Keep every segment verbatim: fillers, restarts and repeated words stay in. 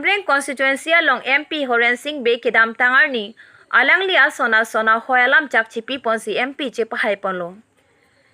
Phareng constituency along M P Horen Sing Bey kedamtang arni alangli ason ason ahoi alam chak chipi ponsi M P chepahai ponlo.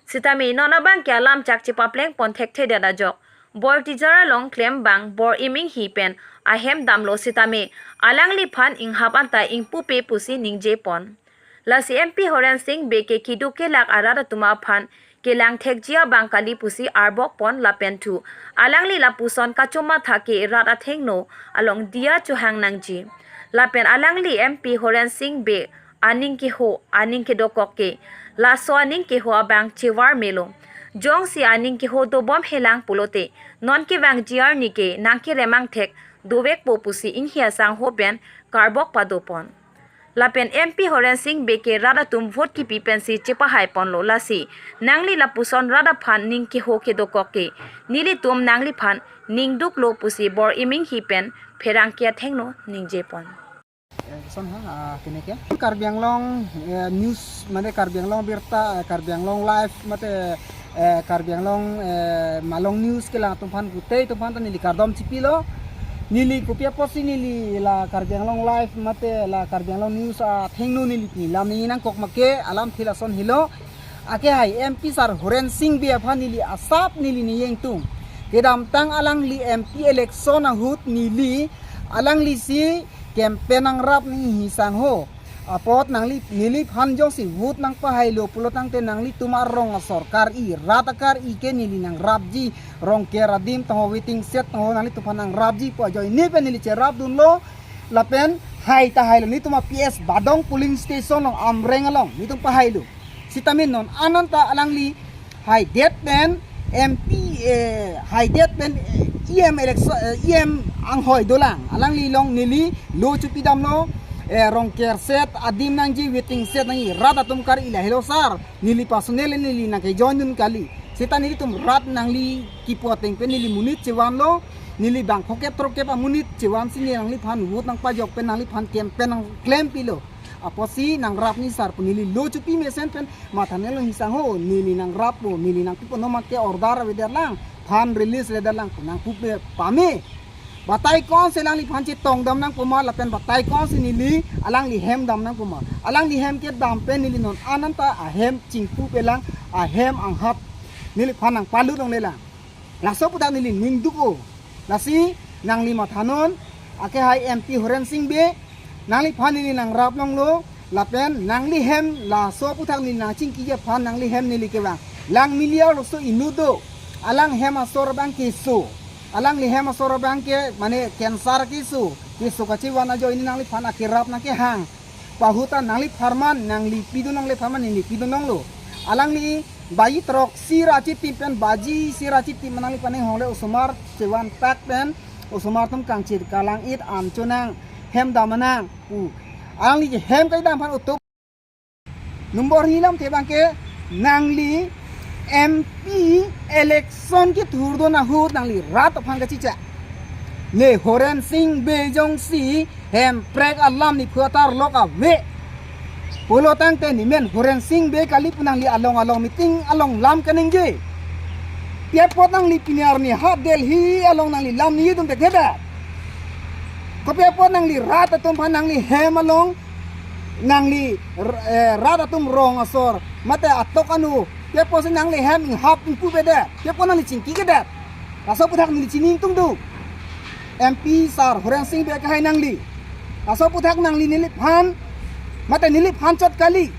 Sitame non abang ke alam chak chepapleng pon thekthedet ajok, Bortijar along klembang Bor Iming hi pen ahem damlo sitame alangliphan inghap anta ingpupe pusi ningje pon. Lasi M P Horen Sing Bey ke keduk kelak arat atum aphan kelang thekji abang kali pusi arbok pon lapen thu alangli lapuson kachomatha ke rat athengno along diya chohang nangji. Lapen alangli M P Horen Sing Bey aning keho, aning kedokok ke laso aning keho abang chevar melo. Jongsi aning keho dobom helang pulote non kevangji arni ke nangkeremang thek dovekpo pusi inghia sangho pen karbok pado pon. Lapen M P Horen Sing Bey ke rat atum vote kipi pensi chepahai ponlo lasi nangli lapuson rat aphan ning keho kedokok ke nelitum nangliphan ningduklo pusi Bor Iming hi pen pherangke athengno ningje pon. Eh, son ha, ah, kene ke? Karbi Anglong, eh, news, mane Karbi Anglong birta, eh, Karbi Anglong live, mate, eh, Karbi Anglong, eh, Malong news kelang atum aphan kutei atum aphan ta neli kardom chipilo. Neli kopi apotsi neli la Karbi Anglong live, mate la Karbi Anglong news athengno neli pini lam ningje nangkok make alamthe lason helo. Akehai M P sar Horen Sing Bey aphan neli asap neli ningje ingtung. Kedamtang alangli M P election ahut neli alanglisi campaign nangrap nangji sangho. Apot nangli neliphan jongsi vote nangpahailo pulotangte nanglitum arong asor kar-i, rat akar-i ke neli nangrapji, Rongker adim tangho, waiting shed tangho nanglitum aphan nangrapji pu ajoine pen neli cherapdunlo. Lapen hai ta hailo, nelitum a P S Badong polling station along, Amreng along nelitum pahailo. Sitame non an anta alangli haidet pen M P, eh, haidet pen, eh, E M election, eh, E M anghoi dolang. Alangli along neli lo chipidamlo, eh, Rongker shed adim nangji, waiting shed nangji, rat atum kar-i lahelo sar. Neli personal neli nangkejoindun kali. Seta nelitum rat nangli kipu ateng pen neli monit chevanlo. Neli bang phokep throkkep amonit chevansi nangliphan vote nangpajok pen nangliphan campaign nangklempilo. Apotsi nangrapji sar pu neli lo chipi mesen pen matha nelo, neli sangho, neli nangrappo, neli nangpipo, non make order avedet lang, fund release ledet lang pu nangpupe pame. Batai konsi alangliphan chetongdam nangpo ma lapen batai konsi neli alangli hem dam nangpo ma. Alangli hem kedam pen neli non an anta ahem chingpupe lang, ahem anghap neliphan nangpalut longle lang. Laso aputhak neli ningduk-o. Lasi nangli mathanon, akehai M P Horen Sing Bey, nangliphan neli nangrap longlo, lapen nangli hem laso aputhak neli nangchingkiji aphan nangli hem neli kevang. Lang miliar loso inut do, alang hem asor abang keso, alangli hem asor abang ke mane cancer keso, keso kachevan ajoine nangliphan akerap nangkehang. Pu ahut ta nanglipharman, nangli pidun nanglipharman, neli pidun nanglo. Alangli baji throksi ra chitip pen, baji isi ra chitip ma nangliphan inghongle osomar chevan pak pen, osomar atum kangchir kalang-it an chonang, hem dam nang pu. Alangli hem kedam aphan utup. Number hini alamthe abang ke nangli M P election kethurdun ahut nangli rat aphan kachicha. Ne Horen Sing Bey jongsi Hemprek alam niphu atar lok ave pulotangte nemen Horen Sing Bey kali pu nangli along along meeting along lam kaningje. Pi apot nangli pini arni ha Delhi along nangli lam ningjedun thekthedet? Kopi apot nangli rat atum aphan nangli hem along, nangli r-, eh, rat atum rong asor mate atok anu, pi apotsi nangli hem inghap ingpupedet? Pi apot nangli chingkikedet? Laso aputhak neli chini ingtung do. M P sar Horen Sing Bey akehai nangli. Laso aputhak nangli neliphan, mate neliphan chot kali,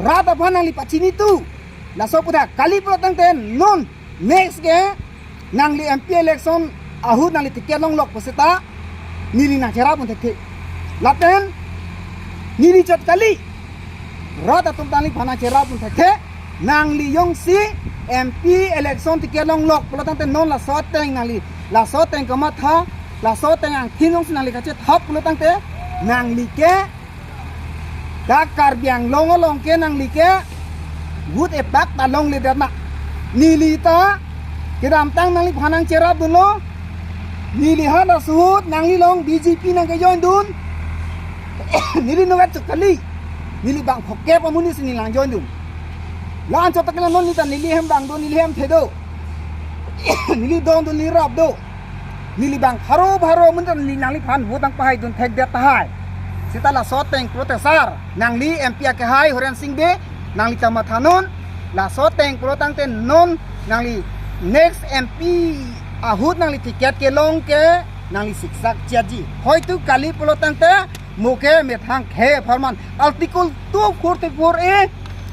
rat aphan nangli pachini tu. Laso aputhak kali pulotangte non next ke nangli M P election ahut nangli ticket longlok puseta neli nangcherapdun thekthe. Lapen neli chot kali, rat atum ta nangliphan nangcherapdun thekthe. Nangli jongsi M P election ticket longlok pulotangte non laso ateng nangli, laso ateng kamatha, laso ateng angthin jongsi nangli kachethap pulotangte nangli ke dak Karbi Anglong along ke nangli ke vote epak ta longledet ma. Neli ta kedamtang nangliphan nangcherapdunlo. Neli halaso ahut nangli along B J P nangkejoindun. Neli nogat chot kali. Neli bang phokep amonit si neli nangjoindun. La-an chot ta kelang, non neli ta neli hem bang do, neli hem the do. Neli don do, neli rap do. Neli bang pharo pharo amonit ta neli nangliphan vote nangpahaidun thekdet tahai. Seta laso ateng pulote sar, nangli M P akehai Horen Sing Bey, nangli ta mathanon, laso ateng pulo tangte non nangli next M P ahut nangli ticket kelong ke nangli siksak chiaji. Hoitu kali pulo tangte mo ke methang khei apharman. Article two forty-four A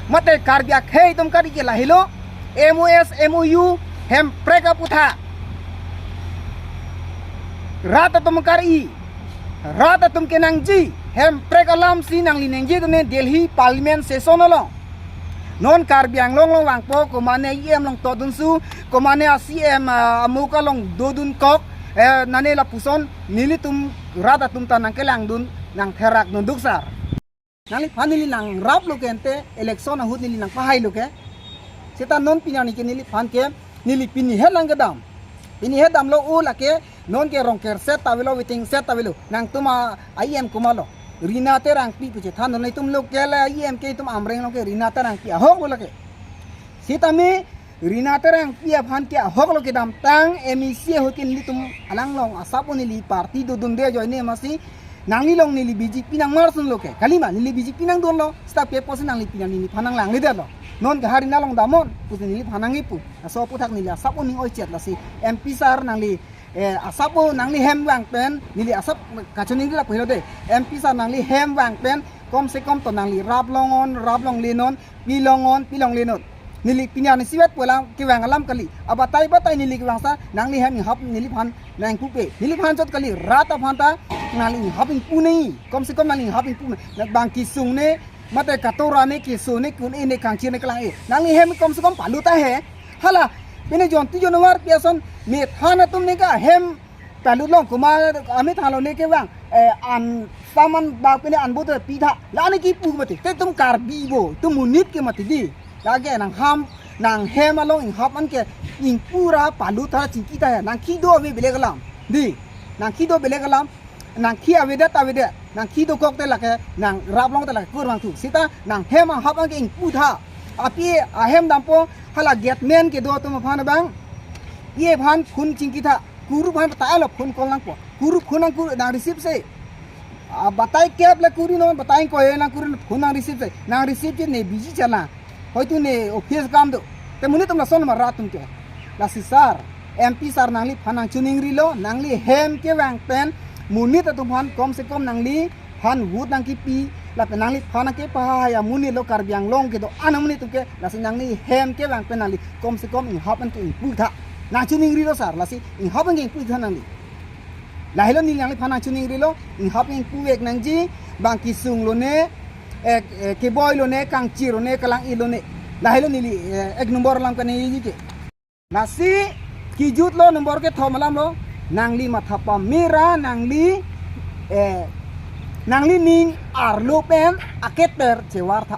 mate Karbi akhei atum kari ke lahelo, M O S, M O U, Hemprek aputhak. Rat atum kari, rat atum kenangji, Hemprek alam si nangli nangji dune Delhi Parliament session along. Non Karbi Anglong along vangpo, komane E M along todunsu, komane a C M, ah, amuk along dodunkok, eh, nane lapuson, nelitum rat atum ta nangkelangdun, nangtherakdun duk sar. Nangliphan neli nangraplo ke ante, election ahut neli nangpahailo ke. Seta non pini arni ke neliphan ke, neli pini het lang kedam. Pini het damlo o lake, non ke rong kerset ta avelo, waiting shed ta avelo. Nangtum a E M komatlo. Rina Terangpi pu chethan, non itum local E M ke itum Amreng along ke Rina Terangpi ahok lo lake. Sitame Rina Terangpi aphan ke ahok lo kedamtang M A C ahut ke nelitum alanglong asap o neli party dodunde ajoine amatsi nanglilong neli B J P nangmarsunlo ke. Kalima neli B J P nangdunlo, seta pi apotsi nangli pini neliphan nanglangledetlo. Non ke ha Rina along damnon pusi neliphan nangkipu. Laso aputhak neli asap o ning oichet lasi M P sar nangli, eh, asap o nangli hem vang pen, neli asap kachiningri lapu helo de. M P sar nangli hem vang pen, kom se kom to nangli rap longnon, rap longlenon, pi longnon, pi longlenon. Neli pini arni isivet pu alam kevang alam kali. Abatai batai neli kevang sa, nangli hem inghap neliphan nangpupe. Neliphan chot kali, rat aphan ta nangli inghap ingpu nangji. Kom se kom nangli inghap ingpu nangji. Bang kesung ne, mate katora ne, keso ne, ke-un-e ne, kangchir ne, kelang-e. Nangli hem kom se kom palut tahai. Hala, pine jonti jonwar pi ason, methan atum ne ke hem palut long, komat amethan lo ne kevang, eh, an saman bak pine an bote pitha. La ne kipu mati, te itum Karbi bo, itum monit ke mati di. Lake nangham, nanghem along inghap an ke ingpu ra palut tha chingki tahai. Nangkhi do ave belek alam. Di, nangkhi do belek alam. Nangkhi avedet avedet. Nangkhi dokok te lake nangrap long te lake kurvangthu. Seta nanghem inghap an ke ingpu tha. Api ahem dampo hala gateman kedo atum aphan abang. Pi aphan phone chingki tha. Kuru aphan ta alo phone call nangpo. Kuru phone nang kuru nang receive se. Ah, batai kep le kuru non, batai ko-e nang kuru phone nang receive se. Nang receive je ne busy chala. Hoitu ne office kam do. Te monit atum lason ma rat atum ke. Lasi sar, M P sar nangliphan nangchiningrilo, nangli hem kevang pen, monit atum aphan kom se kom nangliphan vote nangkipi, lapen nangliphan nangkepahai amonit lo Karbi Anglong kedo-an amonit atum ke, lasi nangli hem kevang pen nangli kom se kom inghap an ke ingpu tha. Nangchiningrilo sar, lasi inghap an ke ingpu tha nangli. Lahelo neli nangliphan nangchiningrilo, inghap ingpu vek nangji, bang kesung lone, eh, eh, keboi lone, kangchir lone, kelang-e lone. Lahelo neli, eh, ek number alam kaningje ke. Lasi kejut lo number kethom alam lo, nangli matha pamera, nangli, eh, nangli ning arlo pen aketer chevar tha.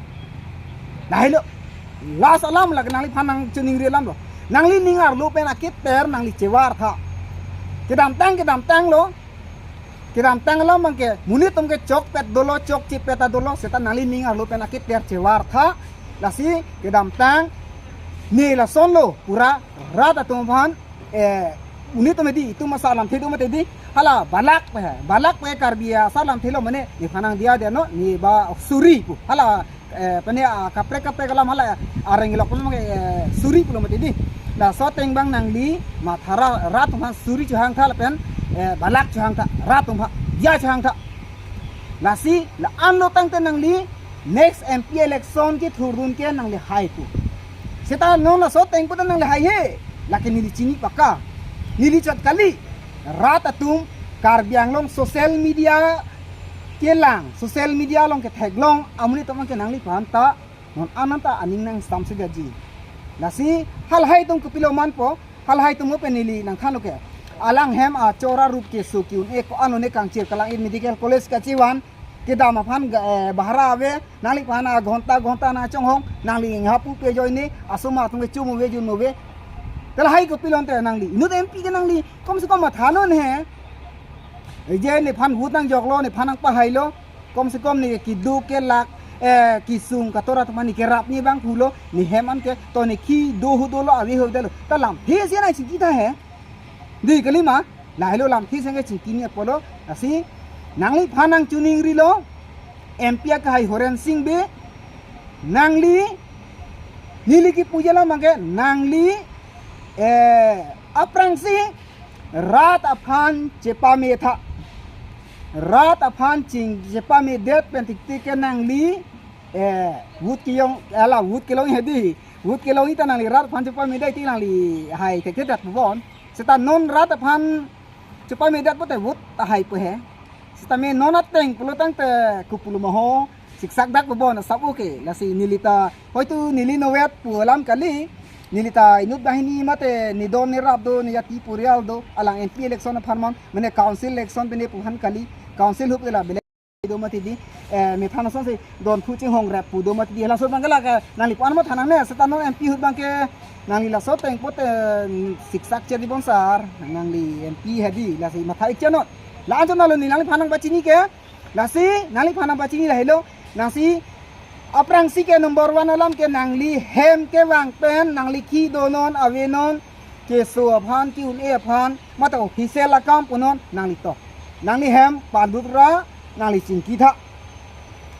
Lahelo. Last alam lake nangliphan nangchiningri alam lo. Nangli ning arlo pen aketer nangli chevar tha. Kedamtang, kedamtang lo. Kedamtang alam abang ke monit atum ke chokpet dolo, chokchepet ta dolo, seta nangli ning arlo pen aketer chevar tha. Lasi kedamtang ne lason lo pura rat atum aphan, eh, monit atum di, itum asar lamthe do mati di, hala balak pe, balak pe Karbi asar lamthe lo mane, nephan nangdiya diya-no, ne ba suri pu. Hala, eh, pene, ah, kaprek kaprek alam hala, areng lok pun, eh, suri pulo mati di. Laso ateng abang nangli matha ra, rat atum aphan suri chohang tha lapen, eh, balak chohang tha, rat atum aphan diya chohang tha. Lasi, la-an lo tangte nangli, next M P election kethurdun ke nangli haipo. Seta non laso ateng puta nangli hai he. Lake neli chini paka. Neli chot kali. Rat atum Karbi Anglong social media kelang, social media along ketheklong amonit atum ke nangliphan ta non an an ta aning nangsamse gaji. Lasi halahai atum kopilo manpo, halahai atum pen neli nangthanlo ke. Alang hem achor arup keso ke-un-e ko-an lone kangchir kelang-e medical college kachevan kedam aphan ga-, eh, bahara ave, nangliphan aghonta ghonta nangchonghong, nangli inghap pupe ajoine, asomar atum ke chumuve junmuve. Te lahai kopilo ante nangli. Inut M P ke nangli, kom se kom mathanon he. Eje nephan vote nangjoklo, nephan nangpahailo. Kom se kom ne kedo kelak, eh, kesung katora atum aphan ne kerap ne bang pulo, ne hem an ke, to ne khi do ho dolo, ave ho dolo. Ta lamthe si nangchingki tha he. Di kalima. Lahelo lamthe sengke chingkini apotlo, lasi nangliphan nangchiningrilo, M P akehai Horen Sing Bey, nangli, neli kipu alam abangke, nangli, eh, aphrangsi rat aphan chepametha. Rat aphan ching chepamedet pen tiktik ke nangli, eh, vote kejong, hala vote kelong hedi. Vote kelongji ta nangli rat aphan chepamedet ti nangli hai thekthe dak bon. Seta non rat aphan chepamedet pote vote tahai po he. Seta me non ateng pulo tangte kopulo ma ho, siksak dak bon asap oke. Lasi neli ta hoitu neli novet pu alam kali. Neli ta inut banghini mate nedon nerap do, nejati porial do, alang M P election aphan man, mane council election pen nephan kali, council ahut ke la bele do mati di, eh, methan asonsi don phu chinghong rap pu do mati di, laso abangke la ke nangli pu-an matha nangne, seta non M P ahut abangke nangli laso ateng pote, mm, siksak che di bon sar, nangli M P hedi, lasi matha ik che non. La-an chot nalo ne nangliphan nangpachini ke, lasi nangliphan nangpachini lahelo, nangsi aphrangsi ke number one alam ke nangli hem kevang pen, nangli kedo non, ave non, keso aphan, ke-un-e aphan, mate official akam pu non, nangli to. Nangli hem padut ra, nangli chingkitha.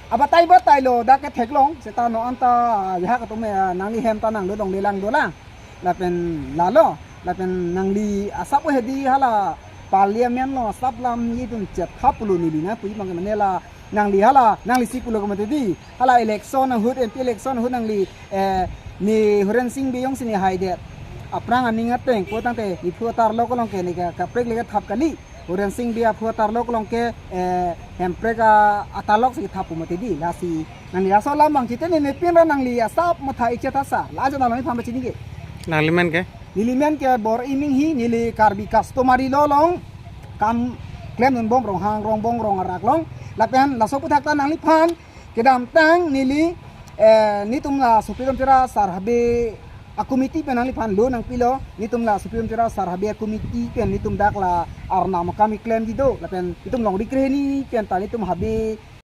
Abatai batailo dak ke theklong, seta non anta jahak atum, eh, nangli hem ta nanglo dong lelang dolang. Lapen lalo, lapen nangli asap hedi hala parliament along asap lam itum chet khap pulo neli na pu abangke mane la nangli hala, nanglisi pulo ke mati di. Hala election ahut, M P election ahut nangli, eh, ne Horen Sing Bey jongsi ne haidet. Aphrang aning ateng po tangte nephu atarlok along ke ne ka, kaprek le kethap kali. Horen Sing Bey aphu atarlok along ke, eh, hemprek a, atarlok si kethap pu mati di. Lasi nangli laso alam abang chite ne nepin ra nangli asap matha ik che ta sar. La-an chot nalo nephan pachini ke. Nangli men ke? Neli men ke Bor-i Minghi, neli Karbi customary law along kam klemdunbom, Ronghang Rongbong rong arak along. Lapen laso aphuthak ta nangliphan kedamtang neli, eh, netum la Supritom Chera Sar Habe a-committee pen nangliphan lo nangpilo, netum la Supritom Chera Sar Habe a-committee pen netum dak la arnam akam keklemji do, lapen netum longri krehini pen ta netum Habe